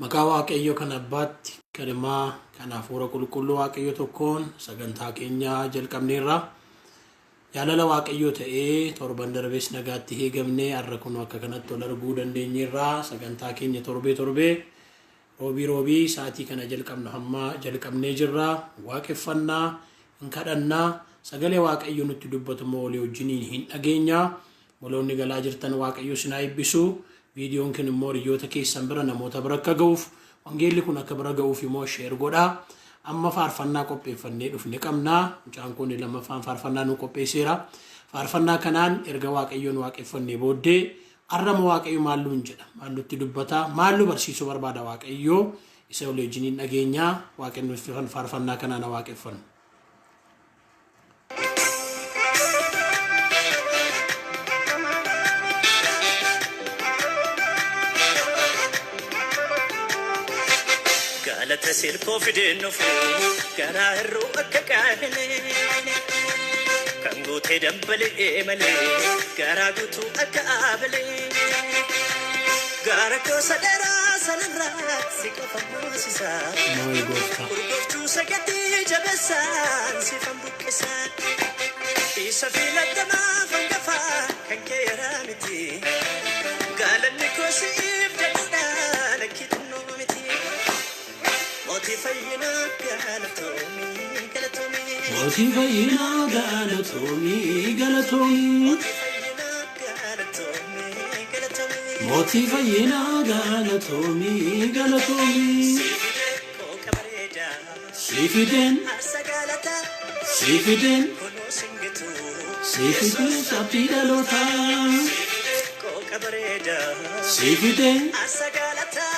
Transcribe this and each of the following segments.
Maqaa Waaqayyoo kan Abbaatti, kan Ilmaa, kan Hafuura Qulqulluu Waaqayyo tokkoon sagantaa keenya jalqabneerra. Jaalala Waaqayyoo ta'ee torban darbes nagaatti eegamnee har'a kun akka kanatti ol arguu dandeenyeerra. Sagantaa keenya torbee torbee roobii roobii sa'aatii kana jalqabnu hamma jalqabnee jirra. Waaqeffannaa, hin kadhannaa, sagalee Waaqayyoo nutti dubbatu immoo walii wajjiniin hin dhageenya. Moloonni galaa jirtan Waaqayyo isin haa eebbisu. Viidiyoon kun immoo hiriyoota keessan bira namoota bira akka ga'uuf wangeelli kun akka bira ga'uuf immoo share godhaa. Amma faarfannaa qopheeffannee dhufne qabna. Mucaan kun lammaffaan faarfannaa nu qopheesseera. Faarfannaa kanaan erga Waaqayyoon waaqeffannee booddee har'ama Waaqayyo maal nuun jedha? Maal nutti dubbata? Maal nu barsiisuu barbaada Waaqayyo? Isa walii wajjiniin dhageenya. Waaqayyo faarfannaa kanaan haa waaqeffannu. Galata silkoo fideen dhufu garaa hir'uu akka qaahine kan guutee dambali'ee malee garaa guutuu akka aabalee gaara koosa dheeraa sanarraa si qofa moosisa Moo'i gooftaa. urgooftuu sagatii jabeessaan sifan buqqisa isa filatamaa hangafaa kan kee yaraa miti galanni koo siif jedhudha lakki xinnoo miti. Mootii fayyinaa galatoomii galatoomii. Mootii fayyinaa galatoomii galatoomii. Mootii fayyinaa galatoomii galatoomii. Mootii fayyinaa galatoomii galatoomii. Siifidee kooka bareedaa. Si fideen Aarsa galataa si fideen kunoo singitu. si fideen sabbii dhalootaa. Siifidee kooka bareedaa. Si fideen Aarsa galataa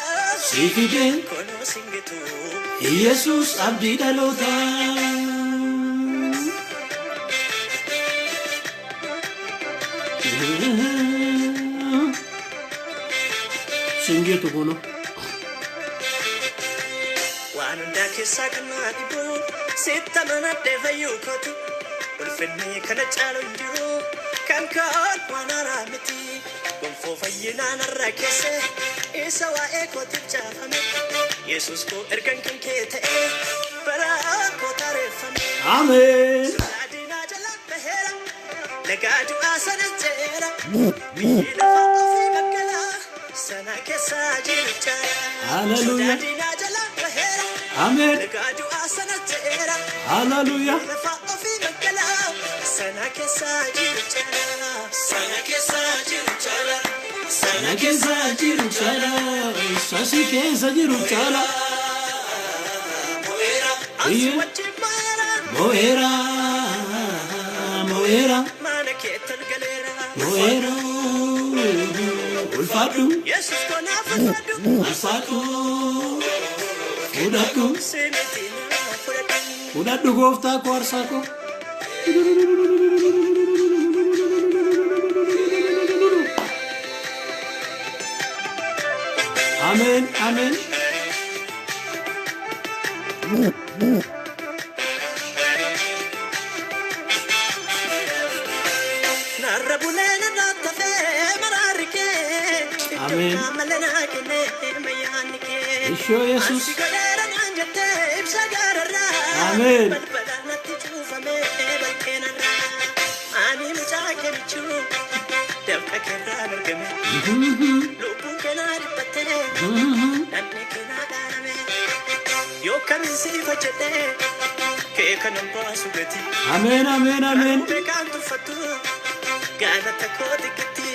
si fideen kunoo singitu. Yesuus abdii dhalootaa. Singeetu kuno. Waan hundaa keessaa kan naa dhibu sitta manadhee fayyuu kooti. Ulfinni kana caalu hin jiru kan koon waan haaraa miti. Gonfoo fayyinaa narra keesse isa waa'ee kootiif caafame. Yesuus koo ergan kan kee ta'e bara koo tareeffame. Ameen. Sodaa diinaa jala baheera lagaa du'aa sana ceera. Biyyi lafa ofii bakkalaa sana keessa jiru caala. Hallelujah. Sodaa diinaa jala baheera. Ameen. Lagaa du'aa sana ceera. Hallelujah. Lafa ofii bakkalaa sana keessa jiru caala. Sana keessa jiru caala. Sana Na keessa jiru caala. Sasi keessa jiru caala. mo'eera. Ansi Iyyee. wajjin mo'eera. Mo'eera. Mo'eera. Mana kee tolgaleera. Mo'eera. Ulfaadhu. Yesuus koo naaf ulfaadhu. Ulfaadhu. Fudhadhu. Simiti naaf fudhadhu. Fudhadhu gooftaa koo aarsaa koo. Ameen. Ameen. Narra bulee narra tafee maraarri kee. Iddoo Ameen. kaamala naa kennee mayyaanni kee. Ishoo Yesuus. Ansi godheera naan jettee ibsa gaararraa. Ameen. Balbala natti cuufamee balqeenarraa. Ani mucaa kee michuu dafqa keerraan argame. Lubbuun kee naa dhiphattee dhandhee kee naa dhaaname. Yoo kamiin siif hojjedhee kee kanan baasu gati. Ameen. Ameen. Ameen. Garuu beekaan tuffattu galata koo xiqqetti.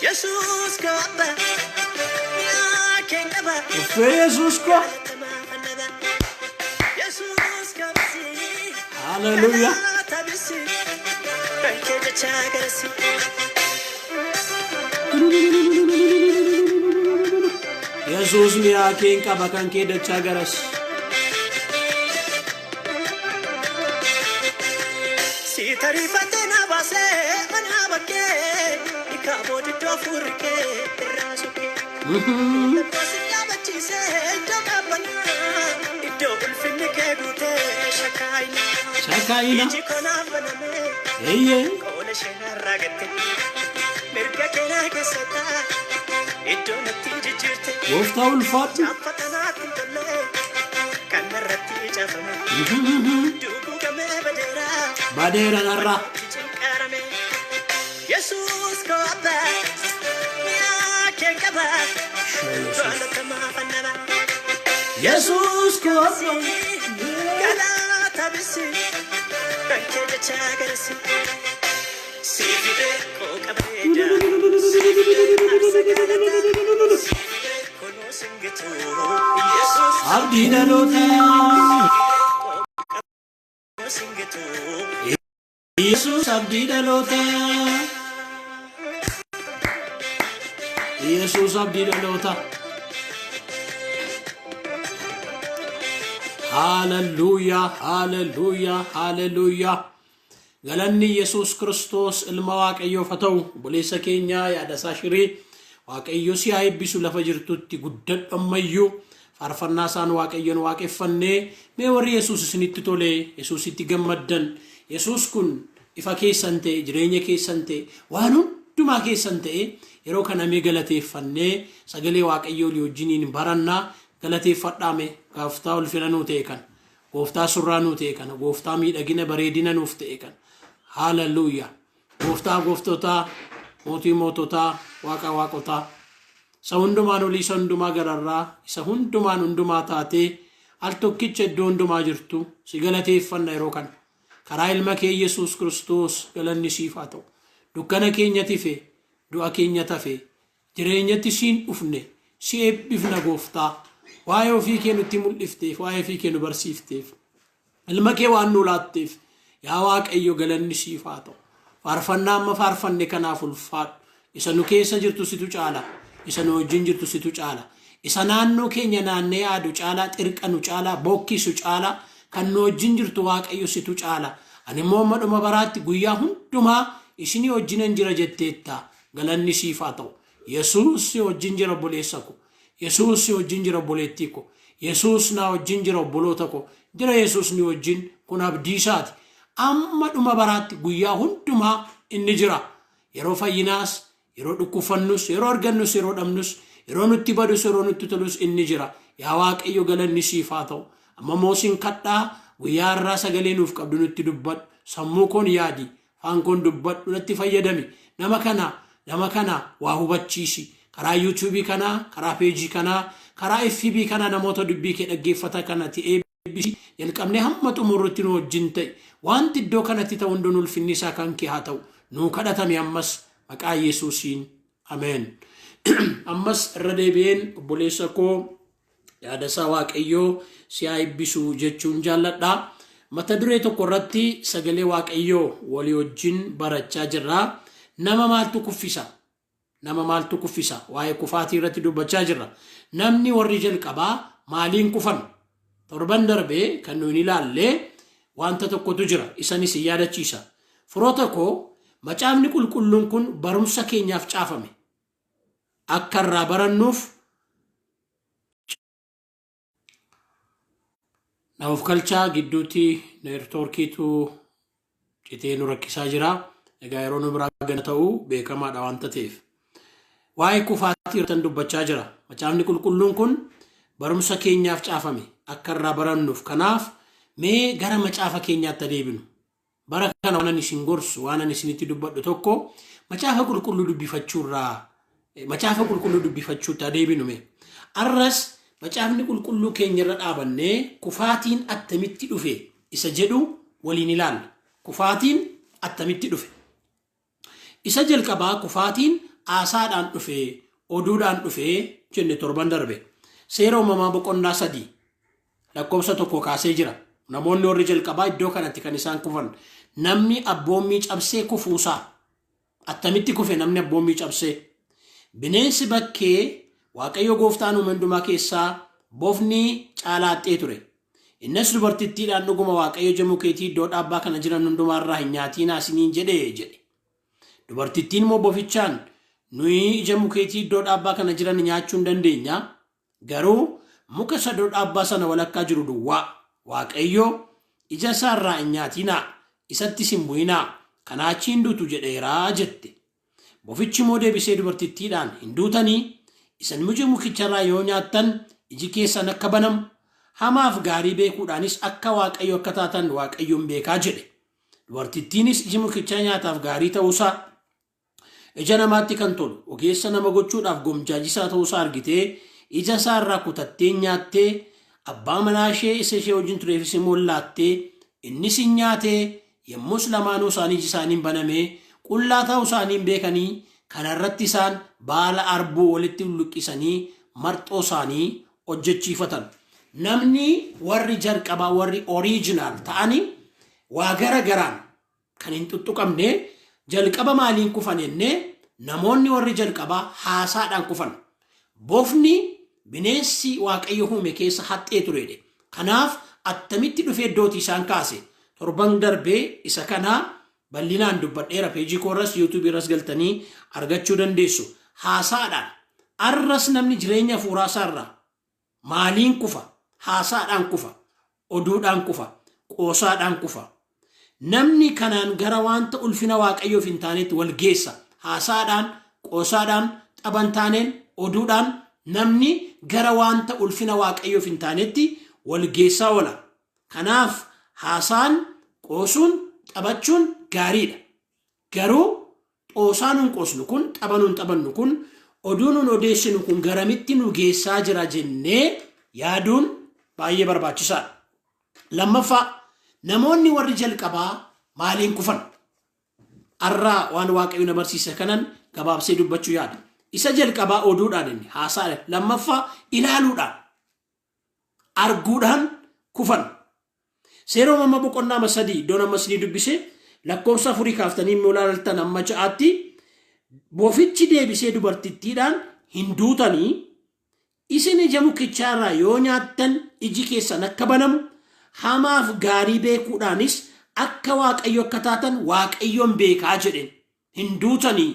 Yesuus koo abba mi'aa kee qaba. Uffee Yesuus koo. Galatamaa fannaba. Yesuus kabasi. Hallelujah. Galata bisi. Kan kee jechaa garasi. Yesuus mi'aa kee hin qaba kan kee dachaa garas. Si tariifatee na baasee mana bakkee. Hiikaa boodiddoo fuurri kee irraa sokkee. Lakkoofsi dhaabachiisee iddoo qabbanaa. Iddoo ulfinni kee guutee shakaayina. Shakaayina. Iji koo naaf banamee Eeyyee. qoola ishee narraa gatte. Mirga kee naa keessatti iddoo natti jijjiirte. Gooftaa ulfaadhu. Caaffata naatti hin tolle kan narratti caafame. Duguugamee badeera. Badeera narraa. Cinqarame. Yesuus koo abbaa mi'a kee qaba. Jaalatamaa fannaba. Yesuus koo abbaa. Galata bisi kan kee jecha garasi. Si fide koo qabeeda. Si fide arsa galata. Si fide kunoo singitu. Yesuus Abdii dhalootaa. kunoo singitu. Yesuus abdii dhalootaa. Yesuus abdii dhalootaa. Haaleluyyaa, haaleluyyaa, haaleluyyaa. Galanni Yesuus Kiristoos ilma Waaqayyoof haa ta'u. Obboleessa keenya Yaadasaa Shirii, Waaqayyo si haa eebbisu. Lafa jirtutti guddadhu ammayyuu. Faarfannaa isaan Waaqayyoon waaqeffannee. Mee warri Yesuus isinitti tole, Yesuusitti gammaddan, Yesuus kun ifa keessan ta'e, jireenya keessan ta'e, waan hundumaa keessan ta'e, yeroo kana mee galateeffannee sagalee Waaqayyoo walii wajjiniin barannaa. Galateeffadhaame Gooftaa ulfina nuu ta'e kana, Gooftaa surraa nuu ta'e kana, Gooftaa miidhagina bareedina nuuf ta'e kana. Haaleluyyaa. Gooftaa gooftotaa, mootii moototaa, Waaqa waaqotaa, isa hundumaan olii, isa hundumaa gararraa, isa hundumaan hundumaa taatee al tokkicha iddoo hundumaa jirtu, si galateeffanna yeroo kana. Karaa ilma kee Yesuus Kiristoos galanni siif haa ta'u. Dukkana keenya tife, du'a keenya tafe, jireenyatti siin dhufne. Si eebbifna Gooftaa. Waa'ee ofii kee nutti mul'ifteef, waa'ee ofii kee nu barsiifteef, ilma kee waan nu laatteef, yaa Waaqayyo, galanni siif haa ta'u. Faarfannaa amma faarfanne kanaaf ulfaadhu. Isa nu keessa jirtu situ caala. Isa nu wajjin jirtu situ caala. Isa naannoo keenya naannee yaadu caalaa, xirqanu caalaa, bokkisu caalaa, kan nu wajjin jirtu Waaqayyo situ caala. Ani immoo amma dhuma baraatti guyyaa hundumaa isinii wajjinan jira jetteetta. Galanni siif haa ta'u. Yesuus si wajjin jira, obboleessa ko. Yesuus si wajjin jira, obboleettii ko. Yesuus naa wajjin jira, obboloota ko. Jira Yesuus ni wajjin. Kun abdii isaati. Amma dhuma baraatti guyyaa hundumaa inni jira. Yeroo fayyinaas, yeroo dhukkubfannus, yeroo argannus, yeroo dhabnus, yeroo nutti badus, yeroo nutti tolus inni jira. Yaa Waaqayyo, galanni siif haa ta'u. Amma immoo sin kadhaa, guyyaa har'aa sagalee nuuf qabdu nutti dubbadhu. Sammuu koon yaadi, afaan koon dubbadhu, natti fayyadami. Nama kana waa hubachiisi. Karaa yuutuubii kanaa, karaa peejii kanaa, karaa FB kanaa namoota dubbii kee dhaggeeffata kanatti eebbisi. Jalqabnee hamma xumurrutti nu wajjin ta'e. Wanti iddoo kanatti ta'u hunduun ulfinni isaa kan kee haa ta'u. Nuu kadhatame ammas maqaa Yesuusiin. Ameen. Ammas irra deebi'een obboleessa koo Yaadasaa, Waaqayyoo si haa eebbisu jechuun jaalladha. Mata duree tokko irratti sagalee Waaqayyoo walii wajjin barachaa jirra. Nama maaltu kuffisa? Nama maaltu kuffisa? Waa'ee kufaatii irratti dubbachaa jirra. Namni warri jalqabaa maaliin kufan? Torban darbee kan nuyi ilaalle wanta tokkotu jira. Isanis hin yaadachiisa. Firoota koo, macaafni qulqulluun kun barumsa keenyaaf caafame. Akka irraa barannuuf na of galchaa. Gidduutti neetwoorkiitu citee nu rakkisaa jira. Egaa yeroo nu biraa gana ta'uu beekamaadha waanta ta'eef. Waa'ee kufaatii irratti dubbachaa jira. Macaafni qulqulluun kun barumsa keenyaaf caafame, akka irraa barannuuf. Kanaaf mee gara macaafa keenyaatti adeebinu. Bara kana waan ani isin gorsu, waan ani isinitti dubbadhu tokko, macaafa qulqulluu dubbifachuurraa macaafa qulqulluu dubbifachuutti adeebinu mee. Arras macaafni qulqulluu keenya irra dhaabannee kufaatiin attamitti dhufe isa jedhu waliin ilaalla. Kufaatiin attamitti dhufe? Isa jalqabaa kufaatiin aasaadhaan dhufe, oduudhaan dhufe jenne torban darbe. Seera Uumamaa boqonnaa 3 lakkoofsa 1 kaasee jira. Namoonni warri jalqabaa iddoo kanatti kan isaan kufan. Namni abboommii cabsee kufuusaa. Attamitti kufe namni abboommii cabsee? Bineensi bakkee Waaqayyo gooftaan uume hundumaa keessaa bofni caalaaxxee ture. Innis dubartittiidhaan, "Dhuguma Waaqayyo ija mukeetii iddoo dhaabbaa kana jiran hundumaarraa hin nyaatiinaa isiniin jedhee?" jedhe. Dubartittiin immoo bofichaan, "Nuyi ija mukeetii iddoo dhaabbaa kana jiran nyaachuu hin dandeenya, garuu muka isa iddoo dhaabbaa sana walakkaa jiru duwwaa Waaqayyo, 'Ija isaa irraa hin nyaatinaa, isattis hin bu'inaa, kanaa achii hin duutu' jedheeraa" jette. Bofichi immoo deebisee dubartittiidhaan, "Hin duutanii. Isin ija mukicharraa yoo nyaattan iji keessan akka banamu, hamaaf gaarii beekuudhaanis akka Waaqayyo akka taatan Waaqayyoon beekaa jedhe. Dubartittiinis iji mukichaa nyaataaf gaarii ta'uusaa, ija namaatti kan tolu, ogeessa nama gochuudhaaf gomjaajisaa ta'uusaa argitee ija isaa irraa kutattee nyaattee, abbaa manaa ishee isa ishee wajjin tureefis immoo laattee, innis hin nyaatee. Yommus lamaanuu isaanii iji isaaniin banamee qullaa ta'uu isaaniin beekanii, kanarratti isaan baala arbuu walitti luqqisanii marxoo isaanii hojjechiifatan. Namni warri jalqabaa, warri original ta'anii, waa gara garaan kan hin tuttuqamne, jalqaba maaliin kufan jennee, namoonni warri jalqabaa haasaadhaan kufan. Bofni bineensi Waaqayyo uume keessa haxxee turedhe. Kanaaf attamitti dhufee iddootii isaan kaase? Torban darbee isa kanaa bal'inaan dubbadheera. Peejii koorras yuutuubii irras galtanii argachuu dandeessu. Haasaadhaan. Arras namni jireenya hafuuraa isaarraa maaliin kufa? Haasaadhaan kufa. Oduudhaan kufa. Qoosaadhaan kufa. Namni kanaan gara wanta ulfina Waaqayyoof hin taanetti wal geessa. Haasaadhaan, qoosaadhaan, taphan taaneen, oduudhaan namni gara wanta ulfina Waaqayyoof hin taanetti wal geessaa oola. Kanaaf haasaan, qoosuun, taphachuun gaariidha. Garuu qoosaa nuun qoosnu kun, tapha nuun taphannu kun, oduu nuun odeessinu kun garamitti nu geessaa jira jennee yaaduun baay'ee barbaachisaadha. Lammaffaa, namoonni warri jalqabaa maaliin kufan? Arraa waan Waaqayyo na barsiise kanan gabaabsee dubbachuu yaada. Isa jalqabaa oduudhaan, inni haasaadhaan. Lammaffaa, ilaaluudhaan, arguudhaan kufan. Seera Uumama boqonnaa 3, iddoon amma isinii dubbise, lakkoofsa 4 kaaftanii immoo ilaaltan amma 6tti, bofichi deebisee dubartittiidhaan, "Hin duutanii. Isin ija mukichaarraa yoo nyaattan iji keessan akka banamu, hamaaf gaarii beekuudhaanis akka Waaqayyo akka taatan Waaqayyoon beekaa" jedheen. Hin duutanii.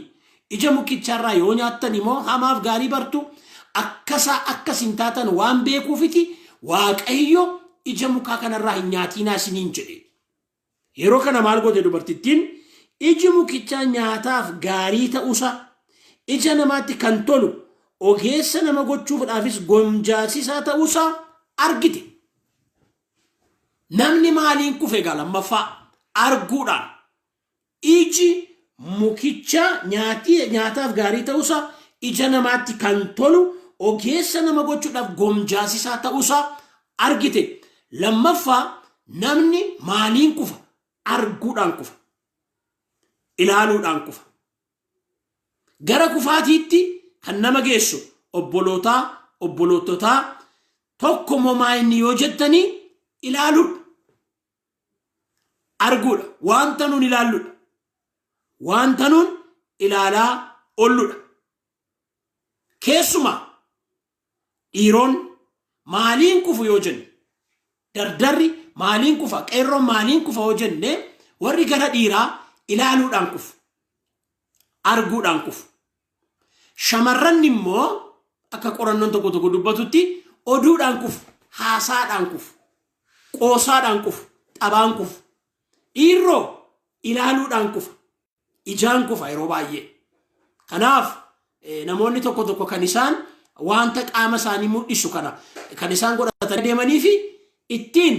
Ija mukichaarraa yoo nyaattan immoo hamaaf gaarii bartu, akkasaa akkas hin taatan waan beekuufiti Waaqayyo ija mukaa kanarraa hin nyaatiinaa isiniin jedhe. Yeroo kana maal goote dubartittiin? Iji mukichaa nyaataaf gaarii ta'uusaa, ija namaatti kan tolu, ogeessa nama gochuufdhaafis gomjaasisaa ta'uusaa argite. Namni maaliin kufe egaa lammaffaa? Arguudhaan. Iji mukichaa nyaataaf gaarii ta'uusaa, ija namaatti kan tolu, ogeessa nama gochuudhaaf gomjaasisaa ta'uusaa argite. Lammaffaa, namni maaliin kufa? Arguudhaan kufa. Ilaaluudhaan kufa. Gara kufaatiitti kan nama geessu, obbolootaa, obboloototaa, tokko momaa inni yoo jettanii, ilaaluudha. Arguudha. Wanta nuun ilaalludha. Wanta nuun ilaalaa olludha. Keessumaa dhiiroon maaliin kufu yoo jenne, dardarri maaliin kufa, qeerroon maaliin kufa yoo jenne, warri gara dhiiraa ilaaluudhaan kufu. Arguudhaan kufu. Shamarran immoo akka qorannoon tokko tokko dubbatutti oduudhaan kufu, haasaadhaan kufu, qoosaadhaan kufu, taphaan kufu. Dhiirroo ilaaluudhaan kufa. Ijaan kufa yeroo baay'ee. Kanaaf namoonni tokko tokko kan isaan wanta qaama isaanii mul'isu kana kan isaan godhatanii deemanii fi ittiin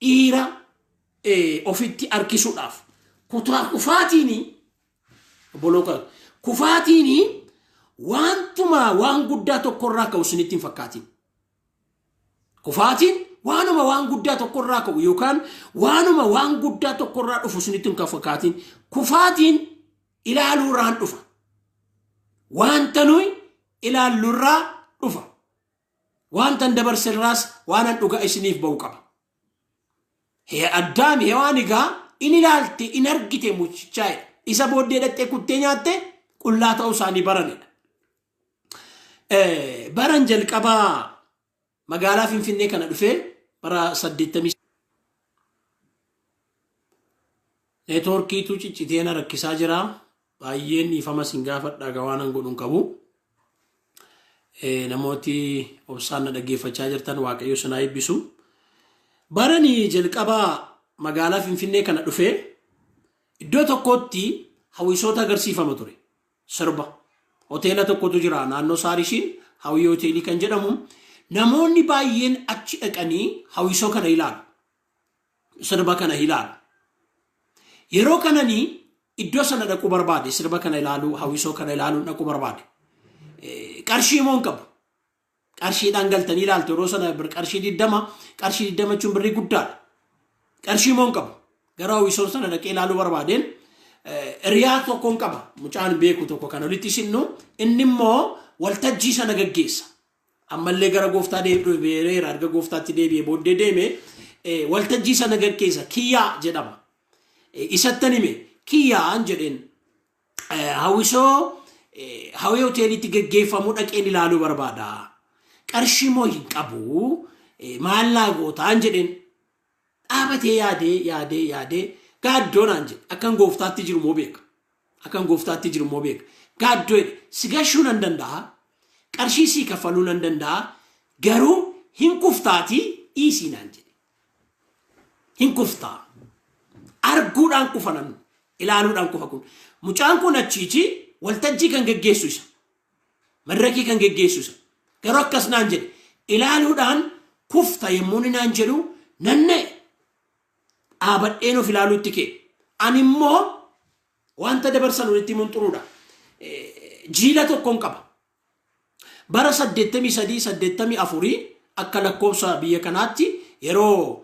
dhiira ofitti harkisuudhaaf. Kutaa kufaatiini, obboloo, kufaatiini wantuma waan guddaa tokkorraa ka'u isinitti hin fakkaatin. Kufaatiin waanuma waan guddaa tokkorraa ka'u yookaan waanuma waan guddaa tokkorraa dhufu isinitti hin fakkaatin. Kufaatiin ilaaluurraan dhufa. Wanta nuyi ilaallurraa dhufa. Wanta dabarsirraas waan dhugaa isiniif ba'u qaba. Addaami Hewaan egaa in ilaalte, in argite mucichaa'edha. Isa booddee dhattee kuttee nyaatte, qullaa ta'uu isaanii baranidha. Baran jalqabaa magaalaa Finfinnee kana dhufee, bara 80, neetwoorkiitu ciccitee na rakkisaa jira. Baay'een dhiifama sin gaafadha, waan an godhu hin qabu. Namooti obsaan na dhaggeeffachaa jirtan, Waaqayyo sinaa eebbisu. Barani jalqabaa magaalaa Finfinnee kana dhufee iddoo tokkotti hawwisoota agarsiifama ture. Sirba. Hoteela tokkotu jira naannoo Saarisiin. Hawwii hoteelii kan jedhamu namoonni baay'een achi dhaqanii hawwisoo kana ilaalu. Sirba kana ilaalu. Yeroo kananii iddoo sana dhaquu barbaade, sirba kana ilaaluu, hawwisoo kana ilaaluun dhaquu barbaade. Qarshii immoo hin qabu. Qarshiidhaan galtanii ilaaltu yeroo sana qarshii 20, qarshii 20 jechuun birrii guddaadha. Qarshii immoo hin qabu. Gara hawwisoo sana dhaqee ilaaluu barbaadeen hiriyaa tokkoon qaba. Mucaan beeku tokko kan olitti isinnu inni immoo waltajjii sana gaggeessa. Ammallee gara gooftaa deebi'eera, erga gooftaatti deebi'ee booddee deeme waltajjii sana gaggeessa, Kiyyaa jedhama. Isattan hime, Kiyyaan jedheen, hawwisoo Hawwii hoteelitti gaggeeffamu dhaqeen ilaaluu barbaada. Qarshii immoo hin qabu, maal naa gootaan jedheen. Dhaabatee yaadee yaadee yaadee gaaddoo naan jedhe. Akkan gooftaatti jiru immoo beeka. Akkan gooftaatti jiru immoo beeka. Gaaddoo jedhe, si gashuu nan danda'a. Qarshii sii kaffaluu nan danda'a. Garuu hin kuftaatii dhiisii naan jedhe. Hin kuftaa. Arguudhaan kufa namni. Ilaaluudhaan kufa kun. Mucaan kun achiichi waltajjii kan geggeessu isa. Madrakii kan geggeessu isa. Garuu akkas naan jedhe. Ilaaluudhaan kufta yommuu inni naan jedhu nan na'e. Dhaabadheen of ilaaluutti ka'e. Ani immoo wanta dabarsan walitti himuun xuruudha. Jiila tokkoon qaba. Bara 83, 84 akka lakkoofsa biyya kanaatti yeroo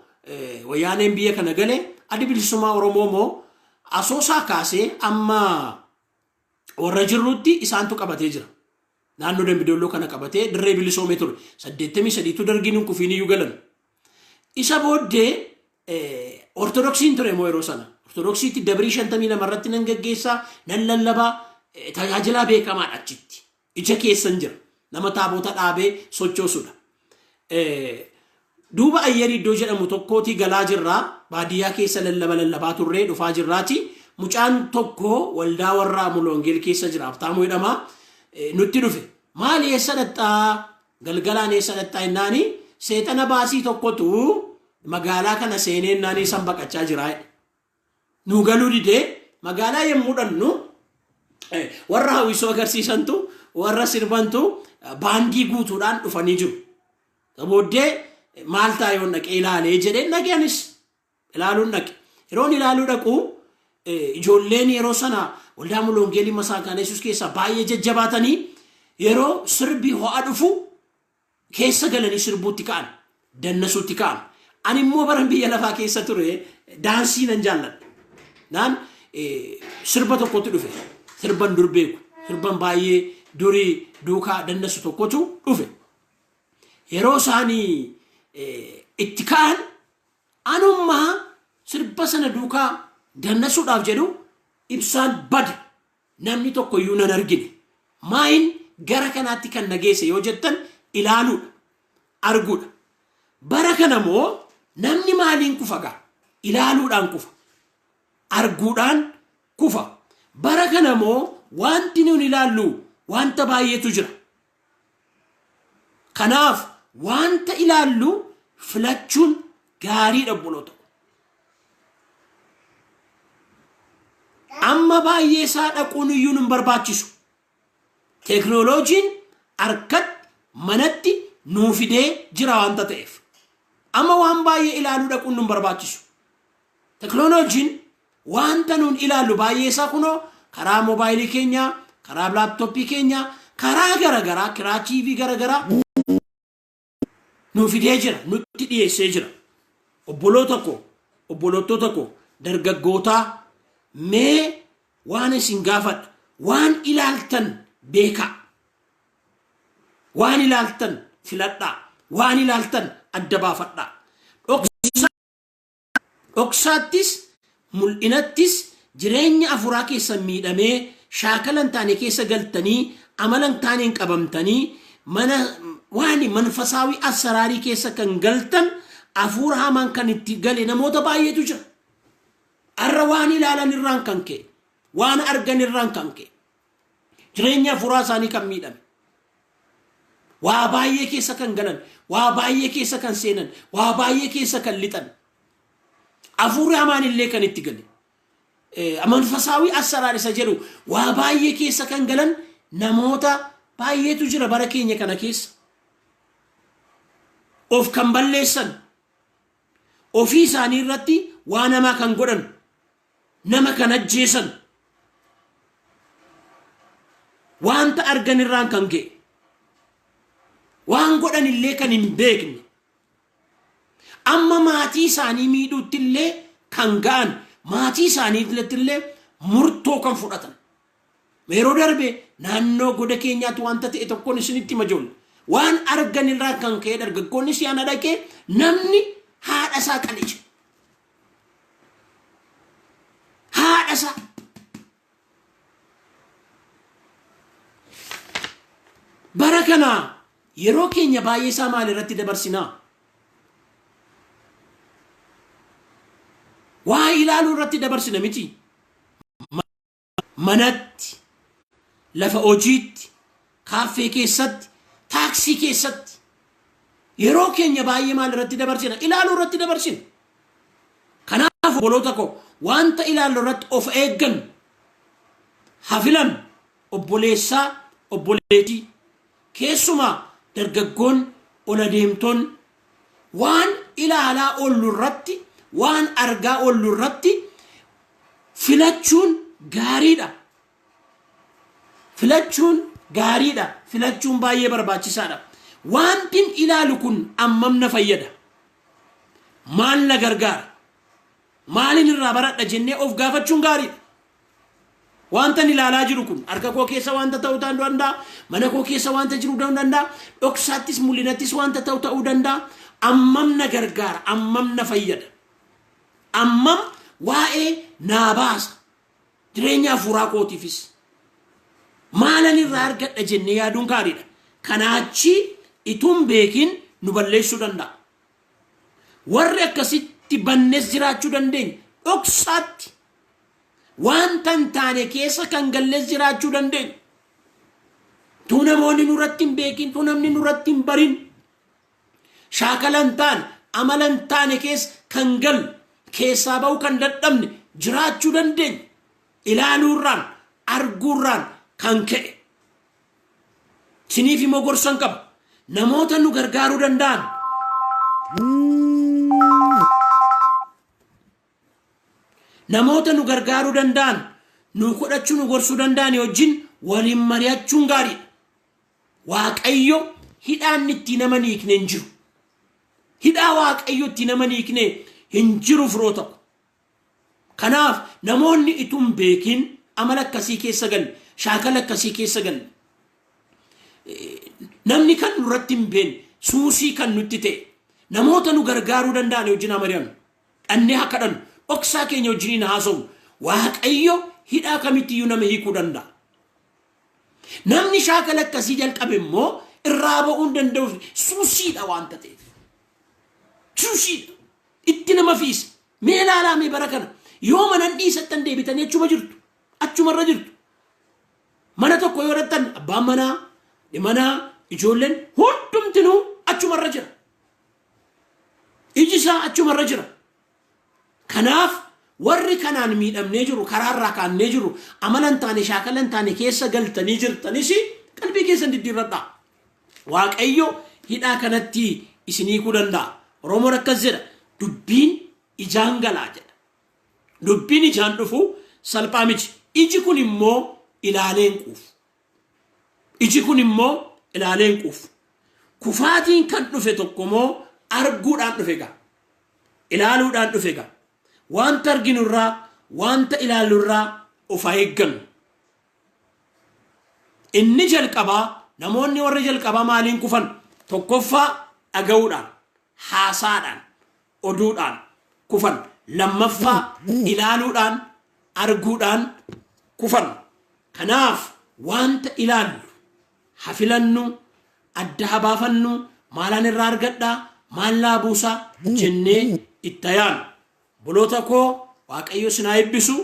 wayyaaneen biyya kana gale, Addi Bilisummaa Oromoo immoo Asoosaa kaasee amma warra jirruutti isaantu qabatee jira. Naannoo Dambidolloo kana qabatee dirree bilisoomee ture. 83tu dargiin hin kufiin iyyuu galan. Isa booddee Ortodoksiin ture immoo yeroo sana. Ortodoksiitti dabrii 52 irratti nan gaggeessaa, nan lallabaa, tajaajilaa beekamaadha achitti. Ija keessan jira. Nama taabota dhaabee sochoosudha. Duuba Ayyarii iddoo jedhamu tokkootii galaa jirraa, baadiyyaa keessa lallaba lallabaa turree dhufaa jirraati. Mucaan tokko waldaa warra Mulongeel keessa jira. Habtaamuu jedhama. Nutti dhufe. Maali, eessa dhaqxaa? Galgalaan eessa dhaqxaa jennaani, seexana baasii tokkotu magaalaa kana seenee jennaani isan baqachaa jira jedhe. Nu galuu didee magaalaa yommuu dhannu warra hawwisoo agarsiisantu, warra sirbantu baandii guutuudhaan dhufanii jiru. Booddee maal ta'a yoon dhaqee ilaalee jedheen dhaqe, anis ilaaluun dhaqe. Yeroon ilaaluu dhaqu ijoolleen yeroo sana waldaa Mulongeelii Masaankaana Yesuus keessaa baay'ee jajjabaatanii yeroo sirbi ho'a dhufu keessa galanii sirbuutti ka'an, dannasuutti ka'an. Ani immoo bara biyya lafaa keessa ture daansii nan jaalladha. Naan sirba tokkotu dhufe. Sirban dur beeku. Sirban baay'ee durii duukaa dannasu tokkotu dhufe. Yeroo isaanii itti ka'an anummaa sirba sana duukaa dannasuudhaaf jedhu ibsaan bade. Namni tokko iyyuu nan argine. Maayin gara kanaatti kan na geesse yoo jettan ilaaluudha. Arguudha. Bara kana moo namni maaliin kufa gaa? Ilaaluudhaan kufa. Arguudhaan kufa. Bara kana moo wanti nuun ilaallu wanta baay'eetu jira. Kanaaf wanta ilaallu filachuun gaariidha, obboloota. Amma baay'ee isaa dhaquun iyyuu nun barbaachisu. Teeknooloojiin harkatti manatti nuu fidee jira waanta ta'eef. Amma waan baay'ee ilaaluu dhaquun nun barbaachisu. Teeknooloojiin wanta nuun ilaallu baay'ee isaa kunoo karaa moobaayilii keenyaa, karaa laaptooppii keenyaa, karaa garaagaraa, karaa TV garaagaraa nuu fidee jira, nutti dhiyeessee jira. Obboloota koo, obbolottota koo, dargaggootaa, mee waan isin gaafadha, waan ilaaltan beekaa. Waan ilaaltan filadhaa. Waan ilaaltan adda baafadhaa. Dhoksaattis mul'inattis jireenya afuraa keessan miidhamee, shaakala hin taane keessa galtanii, amala hin taaneen qabamtanii, mana waan manfasaawii assaraarii keessa kan galtan, afuura hamaan kan itti gale namoota baay'eetu jira. Har'a waan ilaalan irraan kan ka'e, waan argan irraan kan ka'e, jireenya afuuraa isaanii kan miidhame. Waa baay'ee keessa kan galan, waa baay'ee keessa kan seenan, waa baay'ee keessa kan lixan. Afuurri hamaan illee kan itti gale. Manfasaawii assaraar isa jedhu waa baay'ee keessa kan galan namoota Baay'eetu jira bara keenya kana keessa. Of kan balleessan, ofii isaanii irratti waa namaa kan godhan, nama kan ajjeesan, wanta argan irraan kan ga'e, waan godhan illee kan hin beekne, amma maatii isaanii miidhuutti illee kan ga'an, maatii isaanii illee murtoo kan fudhatan. Yeroo darbe naannoo goda keenyaatti wanta ta'e tokkoon isinitti hima ijoollee. Waan argan irraa kan ka'e dargaggoonni si'ana dhaqee namni haadha isaa qaleche. Haadha isaa. Bara kana yeroo keenya baay'ee isaa maal irratti dabarsinaa? Waa ilaaluu irratti dabarsina miti. Manatti, lafa hojiitti, kaaffee keessatti, taaksii keessatti. Yeroo keenya baay'ee maal irratti dabarsina? Ilaaluu irratti dabarsina. Kanaaf obboloota koo, wanta ilaallu irratti of eeggannu, haa filannu. Obboleessaa, obboleettii, keessumaa dargaggoon, ol adeemtonni waan ilaalaa oollu irratti, waan argaa oollu irratti filachuun gaariidha. Filachuun gaariidha. Filachuun baay'ee barbaachisaadha. Wantin ilaalu kun ammam na fayyada? Maal na gargaara? Maalin irraa baradha jennee of gaafachuun gaariidha. Wantan ilaalaa jiru kun harka koo keessa wanta ta'uu ta'uu danda'a, mana koo keessa wanta jiru ta'uu danda'a, dhoksaattis mul'inattis wanta ta'u ta'uu danda'a. Ammam na gargaara? Ammam na fayyada? Ammam waa'ee naa baasa? Jireenya hafuuraa kootiifis maalan irraa argadha jennee yaaduun gaariidha. Kanaa achi ituun beekin nu balleessuu danda'a. Warri akkasitti bannes jiraachuu dandeenya. Dhoksaatti wanta hin taane keessa kan galles jiraachuu dandeenya. Tuu namoonni nurratti hin beekin, tuu namni nurratti hin barin, shaakala hin taane, amala hin taane keessa kan galle, keessaa ba'uu kan dadhabne jiraachuu dandeenya. Ilaaluurraan, arguurraan kan ka'e. Isiniif immoo gorsan qaba. Namoota nu gargaaruu danda'an, namoota nu gargaaruu danda'an, nu kadhachuu, nu gorsuu danda'an wajjin waliin mari'achuun gaariidha. Waaqayyo hidhaan itti nama hin hiikne hin jiru. Hidhaa Waaqayyo itti nama hin hiikne hin jiru, firoota ko. Kanaaf namoonni utuu hin beekin amala akkasii keessa galle, shaakala akkasii keessa galle, namni kan nurratti hin beekne, suusii kan nutti ta'e, namoota nu gargaaruu danda'an wajjin haa mari'annu. Dhannee haa kadhannu. Dhoksaa keenya wajjiniin haasofnu. Waaqayyo hidhaa kamittiyyuu nama hiikuu danda'a. Namni shaakala akkasii jalqabe immoo irraa ba'uu hin danda'u, suusiidha waanta ta'eef. Suusiidha. Itti nama fiisa. Mee ilaalaa, mee bara kana yoo manan dhiisattan deebitanii achuma jirtu. Achumarra jirtu. Mana tokko yoo dhattan abbaan manaa, manaa, ijoolleen hundumtinuu achumarra jira. Iji isaa achumarra jira. Kanaaf warri kanaan miidhamnee jiru, karaarraa kaannee jiru, amala hin taane, shaakala hin taane keessa galtanii jirtanis qalbii keessan diddiirradhaa. Waaqayyo hidhaa kanatti isin hiikuu danda'a. Oromoon akkas jedha, dubbiin ijaan galaa jedha. Dubbiin ijaan dhufu salphaa miti. Iji kun immoo ilaalee hin quufu. Iji kun immoo ilaalee hin quufu. Kufaatiin kan dhufe tokko immoo arguudhaan dhufe gaa. Ilaaluudhaan dhufe gaa. Wanta arginu irraa, wanta ilaallu irraa of haa eeggannu. Inni jalqabaa, namoonni warri jalqabaa maaliin kufan? Tokkoffaa dhaga'uudhaan, haasaadhaan, oduudhaan kufan. Lammaffaa ilaaluudhaan, arguudhaan kufan. Kanaaf wanta ilaallu haa filannu, adda haa baafannu, maalaan irraa argadhaa, maal naa buusaa jennee itti yaanu. Obboloota koo, Waaqayyo isin haa eebbisu.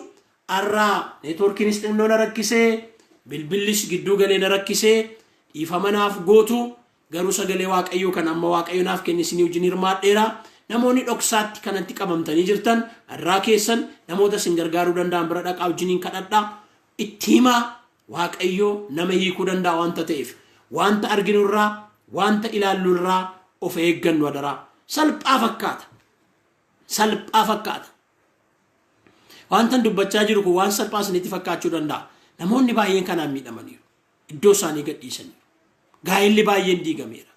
Har'a neetwoorkiinis xinnoo na rakkisee, bilbillis gidduu galee na rakkisee, dhiifama naaf gootu. Garuu sagalee Waaqayyoo kan amma Waaqayyo naaf kenne isinii wajjin hirmaadheera. Namoonni dhoksaatti kanatti qabamtanii jirtan, irraa keessan namoota isin gargaaruu danda'an bira dhaqaa, wajjiniin kadhadhaa. Itti himaa. Waaqayyo nama hiikuu danda'a wanta ta'eef wanta arginurraa, wanta ilaallurraa of eeggannu adaraa. Salphaa fakkaata. Salphaa fakkaata. Wantan dubbachaa jiru kun waan salphaa isinitti fakkaachuu danda'a. Namoonni baay'een kanaan miidhamaniiru. Iddoo isaanii gadhiisaniiru. Gaa'elli baay'een diigameera.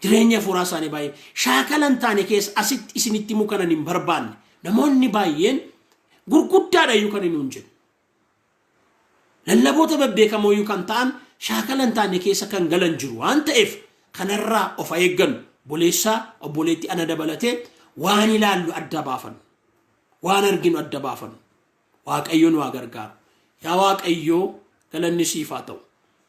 Jireenya hafuuraa isaanii baay'ee shaakala hin taane keessa asitti isinitti himuu kanan hin barbaanne, namoonni baay'een gurguddaadha iyyuu kan hin jennu. Lallaboota babbeekamoo iyyuu kan ta'an shaakala hin taane keessa kan galan jiru waan ta'eef, kanarraa of eeggannu. Obboleessaa, obboleettii, ana dabalatee waan ilaallu adda baafannu. Waan arginu adda baafannu. Waaqayyo nu haa gargaaru. Yaa Waaqayyoo, galanni siif haa ta'u.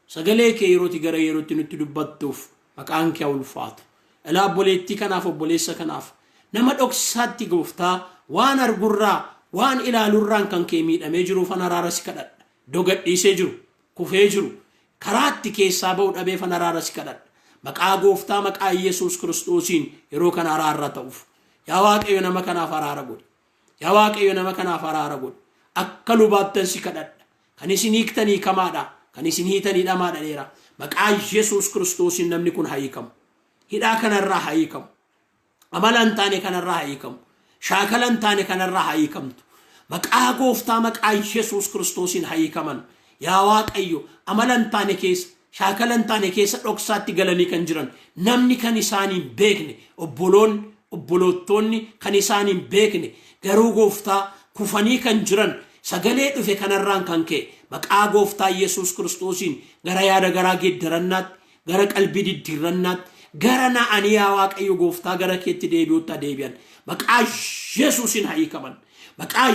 Sagalee kee yerooti gara yerootti nutti dubbattuuf maqaan kee haa ulfaatu. Ilaa, obboleettii kanaaf, obboleessa kanaaf, nama dhoksaatti, Gooftaa, waan argurraa, waan ilaalurraan kan kee miidhamee jiruufan araara si kadhadha. Iddoo gadhiisee jiru, kufee jiru, karaatti keessaa ba'u dhabeefan araara si kadhadha. Maqaa Gooftaa, maqaa Yesuus Kiristoosiin yeroo kana araarra ta'uuf. Yaa Waaqayyo, nama kanaaf araara godhi. Yaa Waaqayyo, nama kanaaf araara godhi. Akka lubaattan si kadhadha. Kan isin hiiktan hiikamaadha. Kan isin hiitan hidhamaadha dheera. Maqaa Yesuus Kiristoosiin namni kun haa hiikamu. Hidhaa kanarraa haa hiikamu. Amala hin taane kanarraa haa hiikamu. Shaakala hin taane kanarraa haa hiikamtu. Maqaa Gooftaa, maqaa Yesuus Kiristoosiin haa hiikaman. Yaa Waaqayyo, amala hin taane keessa, shaakala hin taane keessa dhoksaatti galanii kan jiran, namni kan isaanii hin beekne, obboloonni, obboloottoonni kan isaanii hin beekne, garuu, Gooftaa, kufanii kan jiran, sagalee dhufe kanarraan kan ka'e, maqaa Gooftaa Yesuus Kiristoosiin gara yaada garaa geeddarannaatti, gara qalbii diddiirrannaatti, gara na'anii, yaa Waaqayyo Gooftaa, gara keetti deebi'utti adeebi'an. Maqaa Yesuusiin haa hiikaman. Maqaa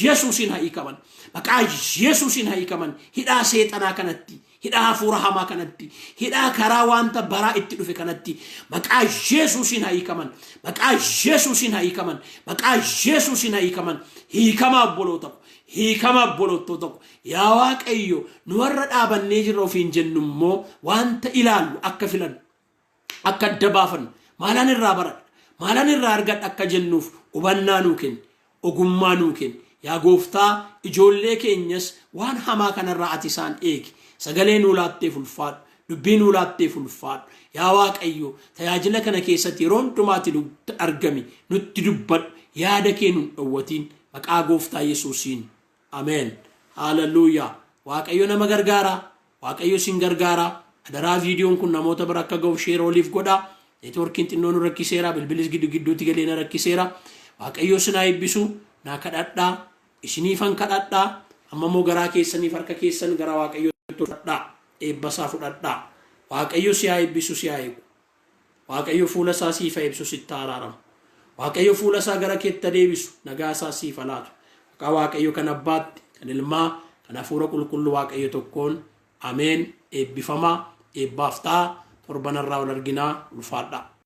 Yesuusiin haa hiikaman. Maqaa Yesuusiin haa hiikaman. Hidhaa seexanaa kanatti, hidhaa hafuura hamaa kanatti, hidhaa karaa wanta baraa itti dhufe kanatti maqaa Yesuusiin haa hiikaman. Maqaa Yesuusiin haa hiikaman. Maqaa Yesuusiin haa hiikaman. Hiikamaa, obboloota ko. Hiikamaa, obboloottoota ko. Yaa Waaqayyo, nu warra dhaabannee jirra ofiin jennu immoo wanta ilaallu akka filannu, akka adda baafannu, maalaan irraa baradha, maalaan irraa argadha akka jennuuf hubannaa nuu kenni, ogummaa nuu kenni. Yaa Gooftaa, ijoollee keenyas waan hamaa kanarraa ati isaan eegi. Sagalee nuu laatteef ulfaadhu. Dubbii nuu laatteef ulfaadhu. Yaa Waaqayyo, tajaajila kana keessatti yeroo hundumaati nutti argami, nutti dubbadhu, yaada kee nun dhowwatiin. Maqaa Gooftaa Yesuusiin. Ameen. Haaleluyyaa. Waaqayyo nama gargaara. Waaqayyo isin gargaara. Adaraa, viidiyoon kun namoota bira akka ga'uuf share waliif godhaa. Neetwoorkiin xinnoo nu rakkiseera. Bilbilis giddu gidduutti galee na rakkiseera. Waaqayyo isin haa eebbisu. Naa kadhadhaa. Isiniifan kadhadhaa. Amma immoo garaa keessaniif harka keessan gara Waaqayyootti fudhadhaa. Eebba isaa fudhadhaa. Waaqayyo si haa eebbisu, si haa eegu. Waaqayyo fuula isaa siif haa ibsu, sitti haa araaramu. Waaqayyo fuula isaa gara keetti adeebisu, nagaa isaa siif haa laatu. Maqaa Waaqayyo kan Abbaatti, kan Ilmaa, kan Hafuura Qulqulluu Waaqayyo tokkoon. Ameen. Eebbifamaa, eebbaaf ta'a. Torbanarraa ol arginaa. Ulfaadhaa.